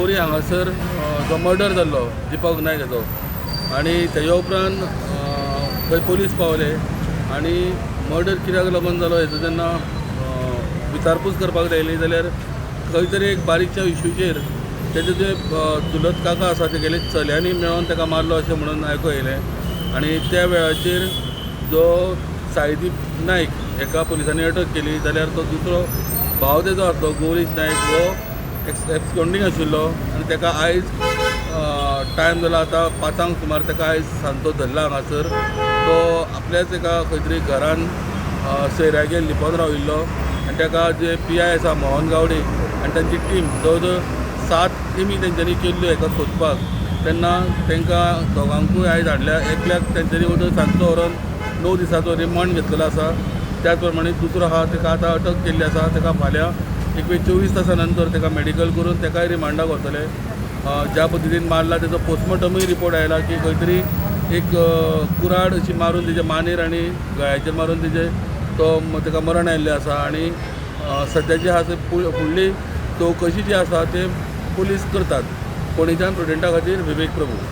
आरबोरी हांगासर जो मर्डर जाल्लो दिपक नायक हाचो आनी तेज्या उपरांत थंय पोलीस पावले आनी मर्डर कित्याक लागून जालो हेजो जेन्ना विचारपूस करपाक लायली जाल्यार खंय तरी एक बारीकच्या इशूचेर तेजे जे चुलत काका आसा तेगेले चल्यांनी मेळोन ताका मारलो अशें म्हणून आयको येयलें. आनी त्या वेळाचेर जो साईदीप नायक हेका पुलिसांनी अटक केली जाल्यार तो दुसरो भाव तेजो आसलो गौरीश नायक हो एब्सकॉन्डींग आशिल्लो आनी ताका आयज टायम जाला आतां 5 सुमार ताका आयज सांजचो धरला हांगासर. तो आपल्याच एका खंय तरी घरान सैऱ्यागेर लिपोन राविल्लो आनी ताका जे PI आसा मोहन गावडे आनी तांची टीम जवळ जवळ 7 टिमी तेंच्यांनी केल्ल्यो हेका सोदपाक, तेन्ना तांकां दोगांकूय आयज हाडल्या. एकल्याक तेंच्यांनी वचून सांजचो व्हरोन 9 दिसाचो रिमांड घेतलेलो आसा. त्याच प्रमाणे दुसरो आहा ताका आतां अटक केल्ली आसा. ताका फाल्यां एक वेळ 24 तासां नंतर ताका मेडिकल करून ताकाय रिमांडाक व्हरतले. ज्या पद्दतीन मारला तेजो पोस्टमॉर्टमूय रिपोर्ट आयला की खंय तरी एक कुराड अशी मारून तेजे मानेर आनी गळ्याचेर मारून तेजे तो ताका मरण आयिल्लें आसा. आनी सद्या जी आहा ते फुडली चवकशी जी आसा ते पुलीस करतात. फोंडेच्यान प्रुडंटा खातीर विवेक प्रभू.